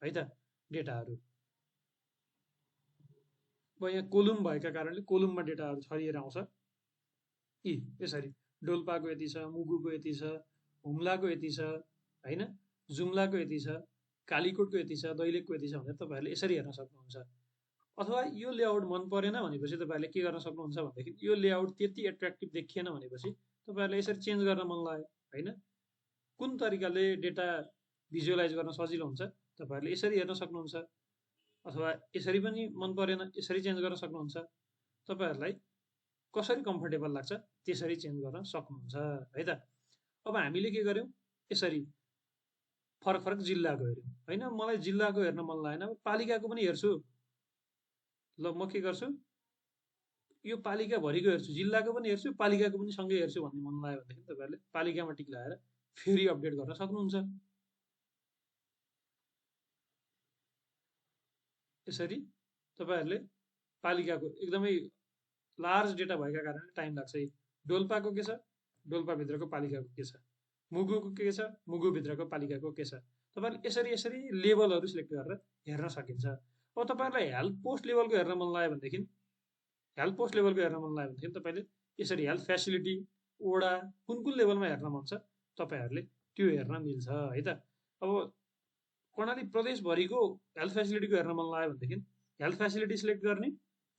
है त डेटाहरू। अब यहाँ कोलुम भएका कारणले कोलुममा डेटाहरू छरिएर आउँछ। यी यसरी डोल्पाको यति छ, मुगुको यति छ, हुम्लाको यति छ होइन, जुम्लाको यति छ, कालीकोटको यति छ, दैलेखको यति छ भनेर तपाईँहरूले यसरी हेर्न सक्नुहुन्छ। अथवा यो लेआउट मन परेन भनेपछि तपाईँहरूले के गर्न सक्नुहुन्छ भनेदेखि यो लेआउट त्यति एट्र्याक्टिभ देखिएन भनेपछि तपाईँहरूले यसरी चेन्ज गर्न मन लाग्यो होइन। कुन तरिकाले डेटा भिजुअलाइज गर्न सजिलो हुन्छ तपाईँहरूले यसरी हेर्न सक्नुहुन्छ। अथवा यसरी पनि मन परेन यसरी चेन्ज गर्न सक्नुहुन्छ। तपाईँहरूलाई कसरी कम्फर्टेबल लाग्छ त्यसरी चेन्ज गर्न सक्नुहुन्छ है त। अब हामीले के गर्यौँ यसरी फरक फरक जिल्लाको हेऱ्यौँ होइन। मलाई जिल्लाको हेर्न मन लागेन पालिकाको पनि हेर्छु। ल म के गर्छु यो पालिकाभरिको हेर्छु, जिल्लाको पनि हेर्छु, पालिकाको पनि सँगै हेर्छु भन्ने मन लाग्यो भनेदेखि तपाईँहरूले पालिकामा टिक लगाएर फेरि अपडेट गर्न सक्नुहुन्छ। यसरी तपाईँहरूले पालिकाको एकदमै लार्ज डेटा भएका कारणले टाइम लाग्छ। डोल्पाको के छ डोल्पाभित्रको पालिकाको के छ, मुगुको के छ मुगुभित्रको पालिकाको के छ, तपाईँहरूले यसरी यसरी लेभलहरू सिलेक्ट गरेर हेर्न सकिन्छ। अब तपाईँहरूलाई हेल्थ पोस्ट लेभलको हेर्न मन लाग्यो भनेदेखि तपाईँले यसरी हेल्थ फेसिलिटी वडा कुन कुन लेभलमा हेर्न मन छ तपाईँहरूले त्यो हेर्न मिल्छ है त। अब कर्णाली प्रदेशभरिको हेल्थ फेसिलिटीको हेर्न मन लाग्यो भनेदेखि हेल्थ फेसिलिटी सिलेक्ट गर्ने,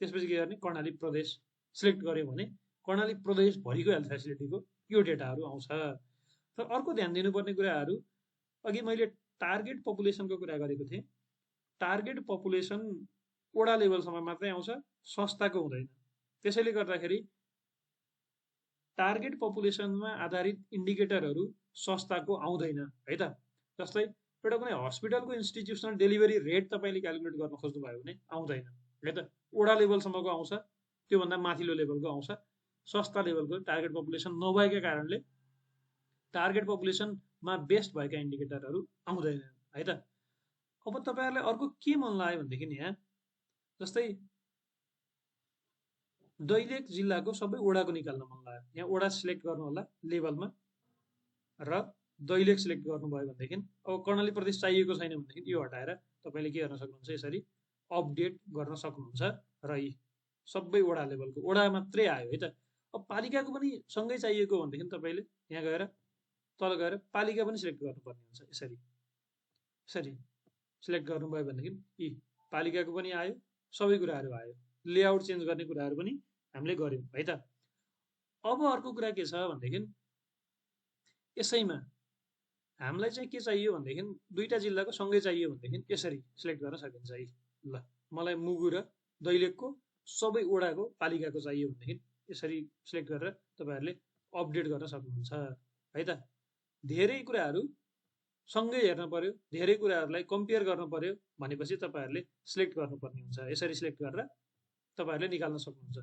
त्यसपछि के गर्ने कर्णाली प्रदेश सिलेक्ट गऱ्यो भने कर्णाली प्रदेशभरिको हेल्थ फेसिलिटीको यो डेटाहरू आउँछ। तर अर्को ध्यान दिनुपर्ने कुराहरू अघि मैले टार्गेट पपुलेसनको कुरा गरेको थिएँ। टार्गेट पपुलेसन वडा लेभलसम्म मात्रै आउँछ, संस्थाको हुँदैन। त्यसैले गर्दाखेरि टार्गेट पपुलेसनमा आधारित इन्डिकेटरहरू संस्थाको आउँदैन है त। जस्तै एउटा कुनै हस्पिटलको इन्स्टिट्युसनल डेलिभरी रेट तपाईँले क्यालकुलेट गर्न खोज्नुभयो भने आउँदैन है त। वडा लेभलसम्मको आउँछ, त्योभन्दा माथिल्लो लेभलको आउँछ, संस्था लेभलको टार्गेट पपुलेसन नभएका कारणले टार्गेट पपुलेसनमा बेस्ड भएका इन्डिकेटरहरू आउँदैन है त। अब तपाईहरुलाई अर्को के मन लाग्यो भनेदेखि यहाँ जस्तै दैलेख जिल्लाको सबै वडाको निकाल्न मन लाग्यो। यहाँ वडा सिलेक्ट गर्नु होला लेभलमा र दैलेख सिलेक्ट गर्नुभयो भनेदेखि अब कर्णाली प्रदेश चाहिएको छैन भनेदेखि यो हटाएर तपाईले के गर्न सक्नुहुन्छ, यसरी अपडेट गर्न सक्नुहुन्छ र यी सबै वडा लेभलको वडा मात्रै आयो है त। अब पालिकाको पनि सँगै चाहिएको भनेदेखि तपाईले यहाँ गएर तल गएर पालिका पनि सिलेक्ट गर्नुपर्ने हुन्छ। यसरी यसरी सिलेक्ट गर्नुभयो भनेदेखि यी पालिकाको पनि आयो, सबै कुराहरू आयो। लेआउट चेन्ज गर्ने कुराहरू पनि हामीले गर्यौं है त। अब अर्को कुरा के छ भनेदेखि यसैमा हामीलाई चाहिँ के चाहियो भनेदेखि दुईटा जिल्लाको सँगै चाहियो भनेदेखि यसरी सिलेक्ट गर्न सकिन्छ। है ल, मलाई मुगु र दैलेखको सबै वडाको पालिकाको चाहियो भनेदेखि यसरी सिलेक्ट गरेर तपाईहरुले अपडेट गर्न सक्नुहुन्छ है त। धेरै कुराहरू सँगै हेर्न पर्यो, धेरै कुराहरूलाई कम्पेयर गर्न पर्यो भनेपछि तपाईहरुले सिलेक्ट गर्नुपर्ने हुन्छ। यसरी सिलेक्ट गरेर तपाईहरुले निकाल्न सक्नुहुन्छ।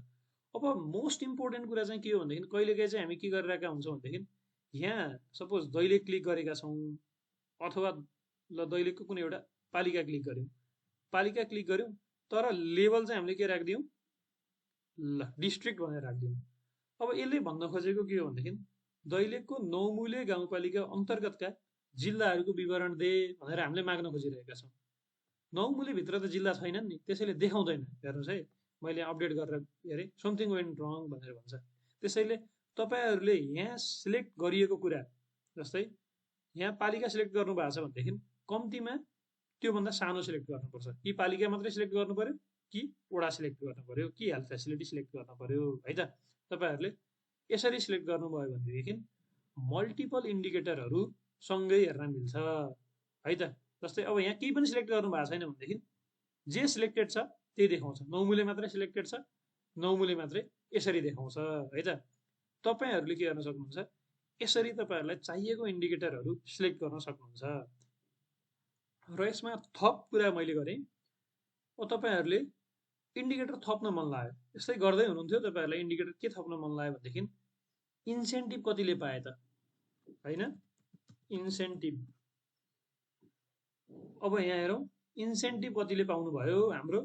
अब मोस्ट इम्पोर्टेन्ट कुरा चाहिँ के हो भनेदेखि कहिलेकाहीँ चाहिँ हामी के गरिरहेका हुन्छौँ भनेदेखि यहाँ सपोज दैलेख क्लिक गरेका छौँ अथवा ल दैलेखको कुनै एउटा पालिका क्लिक गर्यौं, पालिका क्लिक गर्यौं तर लेभल चाहिँ हामीले के राख्दियौं, ल डिस्ट्रिक्ट भनेर राख्दियौं। अब यसले भन्न खोजेको के हो भनेदेखि दैलेखको नौमुले गाउँपालिका अन्तर्गतका जिल्लाहरूको विवरण दे भनेर हामीले माग्न खोजिरहेका छौँ। नौमुले भित्र त जिल्ला छैनन् नि, त्यसैले देखाउँदैन। हेर्नुहोस् है, मैले अपडेट गरेर हेरेँ समथिङ वेन्ट रङ भनेर भन्छ। त्यसैले तपाईहरुले यहाँ सिलेक्ट गरिएको कुरा जस्तै यहाँ पालिका सिलेक्ट गर्नु भएको छ भनेदेखि कम्तीमा त्योभन्दा सानो सिलेक्ट गर्नुपर्छ। कि पालिका मात्रै सिलेक्ट गर्नु पर्यो, कि वडा सिलेक्ट गर्नु पर्यो, कि हेल्थ फेसिलिटी सिलेक्ट गर्नु पर्यो है त। तपाईहरुले यसरी सिलेक्ट गर्नुभयो भनेदेखि मल्टिपल इन्डिकेटरहरू सँगै हेर्न मिल्छ है त। जस्तै अब यहाँ केही पनि सिलेक्ट गर्नु भएको छैन भनेदेखि जे सिलेक्टेड छ त्यही देखाउँछ। नौमुले मात्रै सिलेक्टेड छ, नौमुले मात्रै यसरी देखाउँछ है त। तपाईहरुले के गर्न सक्नुहुन्छ, यसरी तपाईहरुलाई चाहिएको इन्डिकेटरहरू सिलेक्ट गर्न सक्नुहुन्छ। र यसमा थप कुरा मैले गरेँ। अब तपाईहरुले इन्डिकेटर थप्न मन लाग्यो, यस्तै गर्दै हुनुहुन्थ्यो, तपाईहरुलाई इन्डिकेटर के थप्न मन लाग्यो भनेदेखि इन्सेन्टिभ कतिले पाए त हैन, इन्सेन्टिभ। अब यहाँ हेरौँ इन्सेन्टिभ कतिले पाउनु भयो। हाम्रो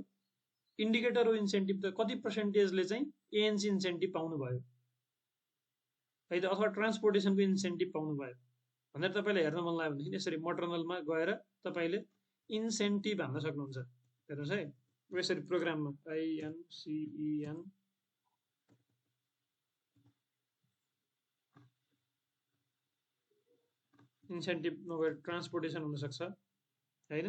इन्डिकेटर हो इन्सेन्टिभ त कति पर्सेन्टेजले चाहिँ एएनसी इन्सेन्टिभ पाउनु भयो है त, अथवा ट्रान्सपोर्टेसनको इन्सेन्टिभ पाउनु भयो भनेर तपाईलाई हेर्न मन लाग्यो भनेदेखि यसरी मटरनलमा गएर तपाईले इन्सेन्टिभ हाल्न सक्नुहुन्छ। हेर्नुहोस् है, यसरी प्रोग्राममा INCEN इन्सेन्टिभ नभएर ट्रान्सपोर्टेसन हुन सक्छ हैन।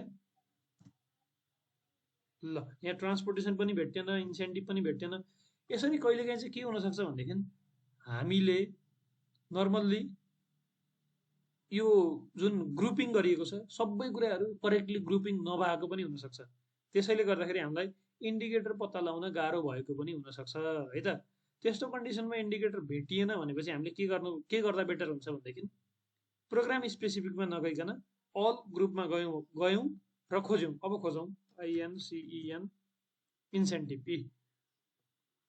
ल यहाँ ट्रान्सपोर्टेसन पनि भेटेन, इन्सेन्टिभ पनि भेटेन। यसरी कहिलेकाहीँ चाहिँ के हुन सक्छ भनेदेखि हामीले नर्मल्ली यो जुन ग्रुपिङ गरिएको छ सबै कुराहरू करेक्टली ग्रुपिङ नभएको पनि हुन सक्छ। त्यसैले गर्दाखेरि हामीलाई इन्डिकेटर पत्ता लगाउन गाह्रो भएको पनि हुन सक्छ है त। त्यस्तो कन्डिसनमा इन्डिकेटर भेटिएन भनेपछि हामीले के गर्दा बेटर हुन्छ भनेदेखि प्रोग्राम स्पेसिफिकमा नगइकन अल ग्रुपमा गयौं र खोज्यौं। अब खोजौं INCEN इन्सेन्टिभ।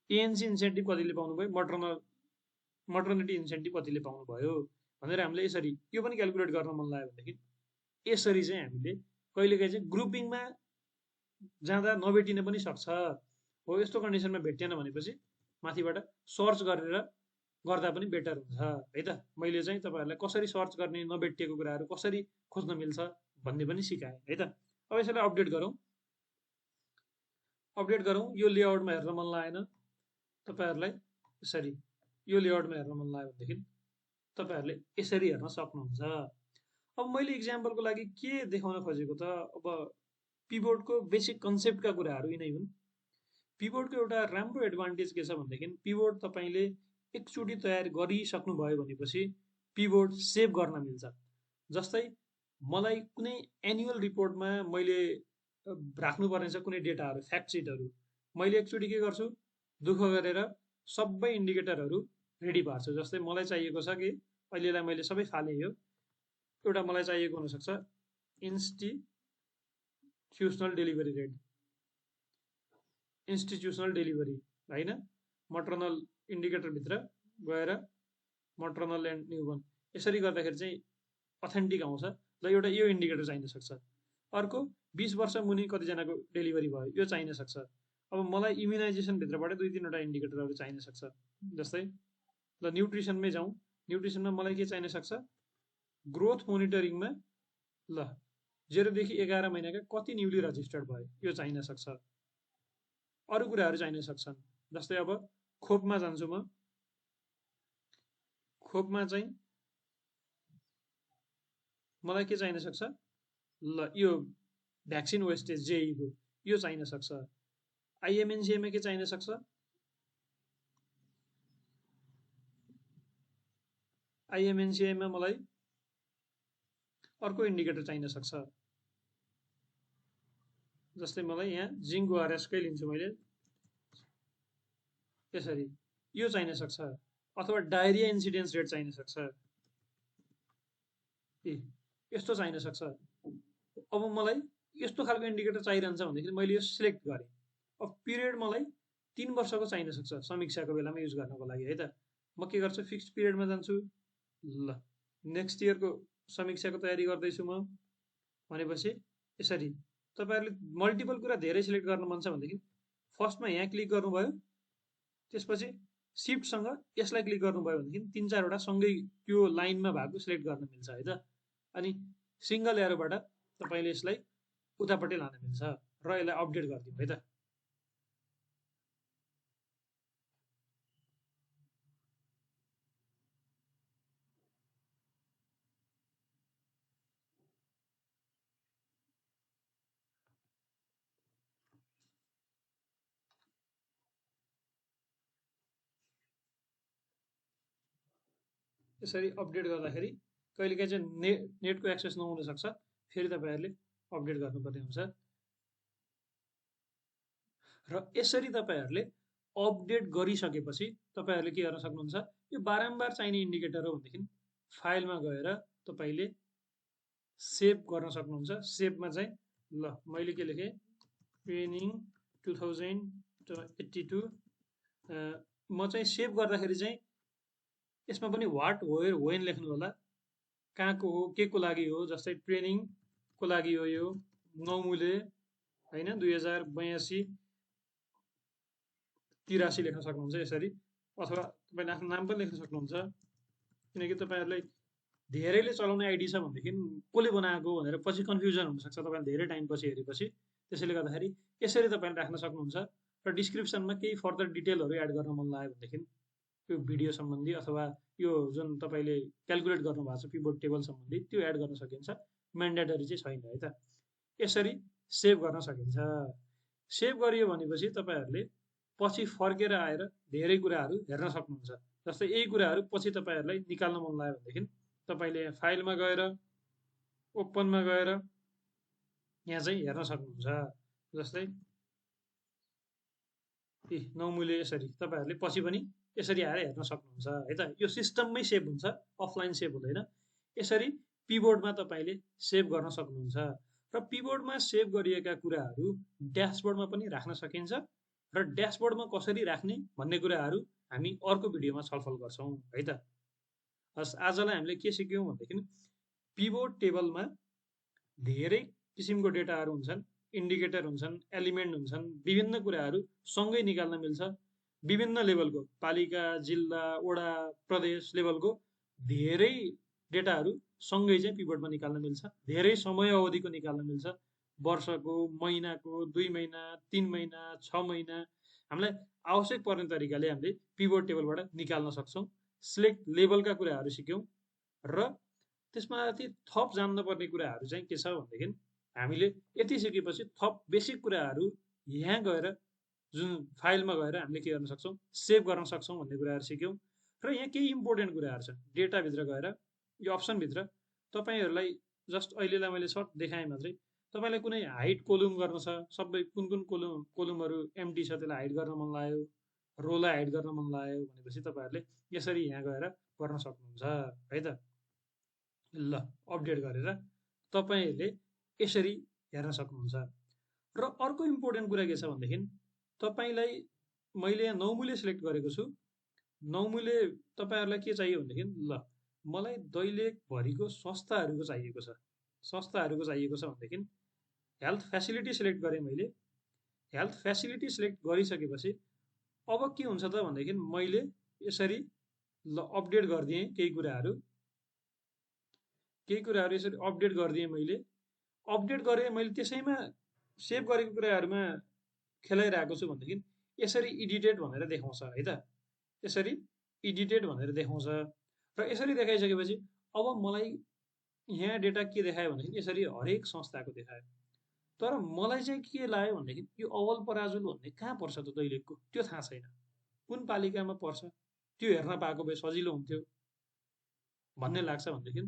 एएनसी इन्सेन्टिभ कतिले पाउनु भयो, मटर्निटी इन्सेन्टिभ कतिले पाउनु भयो भनेर हामीले यसरी यो पनि क्याल्कुलेट गर्न मन लाग्यो भनेदेखि यसरी चाहिँ हामीले कहिलेकाहीँ चाहिँ ग्रुपिङमा जाँदा नभेटिन पनि सक्छ। हो यस्तो कन्डिसनमा भेटेन भनेपछि माथिबाट सर्च गरेर गर्दा पनि बेटर हुन्छ है त। मैले चाहिँ तपाईहरुलाई कसरी सर्च गर्ने, नभेटिएको कुराहरू कसरी खोज्न मिल्छ भन्ने पनि सिकाएँ है त। अब यसलाई अपडेट गरौँ। यो लेआउटमा हेर्न मन लागेन तपाईहरुलाई, यसरी यो लेआउटमा हेर्न मन लाग्यो भनेदेखि तपाईहरुले यसरी हेर्न सक्नुहुन्छ। अब मैले इक्जाम्पलको लागि के देखाउन खोजेको त, अब पिभोटको बेसिक कन्सेप्टका कुराहरू यिनै हुन्। पिभोटको एउटा राम्रो एडभान्टेज के छ भनेदेखि पिभोट तपाईले एकचोटि तयार गरिसक्नु भयो भनेपछि पिभोट सेभ गर्न मिल्छ। जस्तै मलाई कुनै एनुअल रिपोर्टमा मैले राख्नुपर्ने छ कुनै डेटाहरू, फ्याक्ट सिटहरू, मैले एकचोटि के गर्छु, दुःख गरेर सबै इन्डिकेटरहरू रेडी पार्छु। जस्तै मलाई चाहिएको छ कि अहिलेलाई मैले सबै फालेँ, यो एउटा मलाई चाहिएको हुनसक्छ institutional delivery rate, institutional delivery हैन, मटर्नल इन्डिकेटरभित्र गएर मटर्नल एन्ड न्युबर्न यसरी गर्दाखेरि चाहिँ अथेन्टिक आउँछ। ल एउटा यो इन्डिकेटर चाहिन सक्छ। अर्को 20 वर्ष मुनि कतिजनाको डेलिभरी भयो यो चाहिन सक्छ। अब मलाई इम्युनाइजेसनभित्रबाट 2-3वटा इन्डिकेटरहरू चाहिन सक्छ। जस्तै ल न्युट्रिसनमै जाउँ, न्युट्रिसनमा मलाई के चाहिन सक्छ, ग्रोथ मोनिटरिङमा ल 0 देखि 11 महिनाका कति न्युली रजिस्टर्ड भयो यो चाहिन सक्छ। अरू कुराहरू चाहिन सक्छन्। जस्तै अब खोपमा जान्छु म, खोपमा चाहिँ मलाई के चाहिन सक्छ, ल यो भ्याक्सिन वेस्टेज जेईको यो चाहिन सक्छ। आइएमएनसिएमा के चाहिन सक्छ, आइएमएनसिएमा मलाई अर्को इन्डिकेटर चाहिन सक्छ। जस्तै मलाई यहाँ जिङ्क ओआरएसकै लिन्छु मैले, यसरी यो चाहिन सक्छ। अथवा डायरिया इन्सिडेन्स रेट चाहिन सक्छ, यस्तो चाहिन सक्छ। अब मलाई यस्तो खालको इन्डिकेटर चाहिरहन्छ भनेदेखि मैले यो सिलेक्ट गरेँ। अब पिरियड मलाई 3 वर्षको चाहिन सक्छ समीक्षाको बेलामा युज गर्नको लागि है त। म के गर्छु, फिक्स्ड पिरियडमा जान्छु। ल नेक्स्ट इयरको समीक्षाको तयारी गर्दैछु म भनेपछि यसरी तपाईँहरूले मल्टिपल कुरा धेरै सिलेक्ट गर्न मन छ भनेदेखि फर्स्टमा यहाँ क्लिक गर्नुभयो, त्यसपछि सिफ्टसँग यसलाई क्लिक गर्नुभयो भनेदेखि 3-4वटा सँगै त्यो लाइनमा भएको सिलेक्ट गर्न मिल्छ है त। अनि सिङ्गल एरोबाट तपाईँले यसलाई उतापट्टि लान मिल्छ र यसलाई अपडेट गरिदिउँ है त। यसरी अपडेट गर्दाखेरि कहिलेकाहीँ चाहिँ नेटको एक्सेस नहुन सक्छ, फेरि तपाईँहरूले अपडेट गर्नुपर्ने हुन्छ। र यसरी तपाईँहरूले अपडेट गरिसकेपछि तपाईँहरूले के गर्न सक्नुहुन्छ, यो बारम्बार चाहिने इन्डिकेटर हो भनेदेखि फाइलमा गएर तपाईँले सेभ गर्न सक्नुहुन्छ। सेभमा चाहिँ ल मैले के लेखेँ, ट्रेनिङ 2082। म चाहिँ सेभ गर्दाखेरि चाहिँ यसमा पनि वाट वेयर वेन लेख्नु होला, कहाँको हो, के को लागि हो। जस्तै ट्रेनिङको लागि हो यो 9 मूल्य होइन 2082-83 लेख्न सक्नुहुन्छ यसरी। अथवा तपाईँले आफ्नो नाम पनि लेख्न सक्नुहुन्छ, किनकि तपाईँहरूलाई धेरैले चलाउने आइडी छ भनेदेखि कसले बनाएको भनेर पछि कन्फ्युजन हुनसक्छ तपाईँले धेरै टाइमपछि हेरेपछि। त्यसैले गर्दाखेरि यसरी तपाईँले राख्न सक्नुहुन्छ। र डिस्क्रिप्सनमा केही फर्दर डिटेलहरू एड गर्न मन लाग्यो भनेदेखि यो भिडियो सम्बन्धी अथवा यो जुन तपाईँले क्यालकुलेट गर्नुभएको छ पिभट टेबल सम्बन्धी त्यो एड गर्न सकिन्छ। म्यान्डेटरी चाहिँ छैन है त। यसरी सेभ गर्न सकिन्छ। सेभ गरियो भनेपछि तपाईँहरूले पछि फर्केर आएर धेरै कुराहरू हेर्न सक्नुहुन्छ। जस्तै यही कुराहरू पछि तपाईँहरूलाई निकाल्न मन लाग्यो भनेदेखि तपाईँले फाइलमा गएर ओपनमा गएर यहाँ चाहिँ हेर्न सक्नुहुन्छ। जस्तै 9 मूल्य यसरी तपाईँहरूले पछि पनि यसरी आएर हेर्न सक्नुहुन्छ है त। यो सिस्टममै सेभ हुन्छ, अफलाइन सेभ हुँदैन। यसरी पिबोर्डमा तपाईँले सेभ गर्न सक्नुहुन्छ। र पिबोर्डमा सेभ गरिएका कुराहरू ड्यासबोर्डमा पनि राख्न सकिन्छ। र ड्यासबोर्डमा कसरी राख्ने भन्ने कुराहरू हामी अर्को भिडियोमा छलफल गर्छौँ है त। हस्, आजलाई हामीले के सिक्यौँ भनेदेखि पिभट टेबलमा धेरै किसिमको डेटाहरू हुन्छन्, इन्डिकेटर हुन्छन्, एलिमेन्ट हुन्छन्, विभिन्न कुराहरू सँगै निकाल्न मिल्छ। विभिन्न लेभलको पालिका, जिल्ला, वडा, प्रदेश लेभलको धेरै डेटाहरू सँगै चाहिँ पिभटमा निकाल्न मिल्छ। धेरै समय अवधिको निकाल्न मिल्छ, वर्षको, महिनाको, 2 महिना, 3 महिना, 6 महिना, हामीलाई आवश्यक पर्ने तरिकाले हामीले पिभट टेबलबाट निकाल्न सक्छौँ। सिलेक्ट लेभलका कुराहरू सिक्यौँ। र त्यसमाथि थप जान्नुपर्ने कुराहरू चाहिँ के छ भनेदेखि हामीले यति सिकेपछि थप बेसिक कुराहरू यहाँ गएर जुन फाइलमा गएर हामीले के गर्न सक्छौँ, सेभ गर्न सक्छौँ भन्ने कुराहरू सिक्यौँ। र यहाँ केही इम्पोर्टेन्ट कुराहरू छन्। डेटाभित्र गएर यो अप्सनभित्र तपाईँहरूलाई जस्ट अहिलेलाई मैले सर्ट देखाएँ मात्रै। तपाईँलाई कुनै हाइट कोलुम गर्न छ, सबै कुन कुन कोलुमहरू एम्टी छ त्यसलाई हाइड गर्न मन लाग्यो, रोलाई हाइड गर्न मन लाग्यो भनेपछि तपाईँहरूले यसरी यहाँ गएर गर्न सक्नुहुन्छ है त। ल अपडेट गरेर तपाईँहरूले यसरी हेर्न सक्नुहुन्छ। र अर्को इम्पोर्टेन्ट कुरा के छ भनेदेखि तपाईँलाई मैले यहाँ 9 मूल्य सिलेक्ट गरेको छु। 9 मूल्य तपाईँहरूलाई के चाहियो भनेदेखि ल मलाई दैलेखभरिको संस्थाहरूको चाहिएको छ। संस्थाहरूको चाहिएको छ भनेदेखि हेल्थ फेसिलिटी सिलेक्ट गरेँ मैले। हेल्थ फेसिलिटी सिलेक्ट गरिसकेपछि अब के हुन्छ त भनेदेखि मैले यसरी अपडेट गरिदिएँ केही कुराहरू यसरी अपडेट गरिदिएँ मैले। अपडेट गरेँ मैले त्यसैमा सेभ गरेको कुराहरूमा खेलाइरहेको छु भनेदेखि यसरी एडिटेड भनेर देखाउँछ है त। यसरी एडिटेड भनेर देखाउँछ र यसरी देखाइसकेपछि अब मलाई यहाँ डेटा के देखायो भनेदेखि यसरी हरेक संस्थाको देखायो। तर मलाई चाहिँ के लाग्यो भनेदेखि यो अवल पराजुल भन्ने कहाँ पर्छ त दैलेखको त्यो थाहा छैन, कुन पालिकामा पर्छ त्यो हेर्न पाएको भए सजिलो हुन्थ्यो भन्ने लाग्छ। भनेदेखि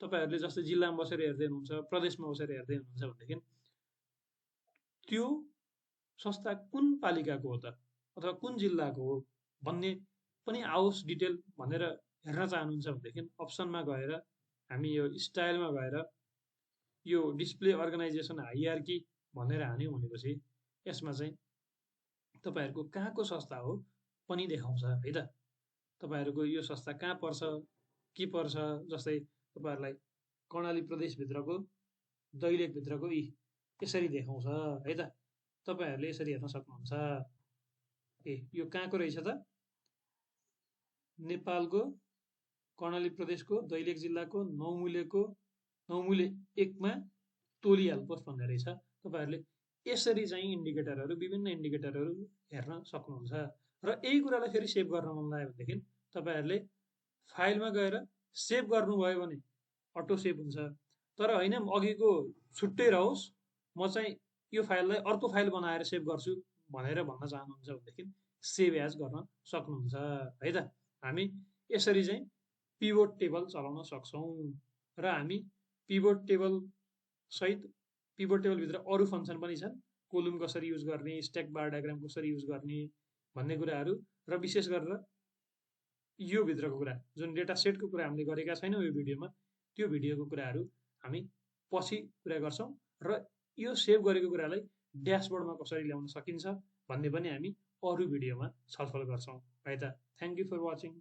तपाईँहरूले जस्तै जिल्लामा बसेर हेर्दै हुनुहुन्छ, प्रदेशमा बसेर हेर्दै हुनुहुन्छ भनेदेखि त्यो संस्था कुन पालिकाको हो त अथवा कुन जिल्लाको हो भन्ने पनि आओस् डिटेल भनेर हेर्न चाहनुहुन्छ भनेदेखि अप्सनमा गएर हामी यो स्टाइलमा गएर यो डिस्प्ले अर्गनाइजेसन हाइरार्की भनेर हान्यौँ भनेपछि यसमा चाहिँ तपाईँहरूको कहाँको संस्था हो पनि देखाउँछ है त। तपाईँहरूको यो संस्था कहाँ पर्छ के पर्छ, जस्तै तपाईँहरूलाई कर्णाली प्रदेशभित्रको दैलेखभित्रको यसरी देखाउँछ है त। तपाईँहरूले यसरी हेर्न सक्नुहुन्छ। यो कहाँको रहेछ त, नेपालको कर्णाली प्रदेशको दैलेख जिल्लाको नौमुले 1 मा तोलिहाल पोस्ट भन्ने रहेछ। तपाईँहरूले यसरी चाहिँ इन्डिकेटरहरू विभिन्न इन्डिकेटरहरू हेर्न सक्नुहुन्छ। र यही कुरालाई फेरि सेभ गर्न मन लाग्यो भनेदेखि तपाईँहरूले फाइलमा गएर सेभ गर्नुभयो भने अटो सेभ हुन्छ। तर होइन अघिको छुट्टै रहोस्, म चाहिँ यो फाइललाई अर्को फाइल बनाएर सेभ गर्छु भनेर भन्न चाहनुहुन्छ भनेदेखि सेभ एज गर्न सक्नुहुन्छ है त। हामी यसरी चाहिँ पिभोट टेबल चलाउन सक्छौँ र हामी पिभोट टेबल सहित पिभोट टेबलभित्र अरू फङ्सन पनि छन्, कोलुम कसरी युज गर्ने, स्ट्याक बार डायग्राम कसरी युज गर्ने भन्ने कुराहरू, र विशेष गरेर यो भित्रको कुरा जुन डेटा सेटको कुरा हामीले गरेका छैनौँ यो भिडियोमा, त्यो भिडियोको कुराहरू हामी पछि कुरा गर्छौँ। र यो सेभ गरेको कुरालाई ड्यासबोर्डमा कसरी ल्याउन सकिन्छ भन्ने पनि हामी अरू भिडियोमा छलफल गर्छौँ है त। Thank you for watching.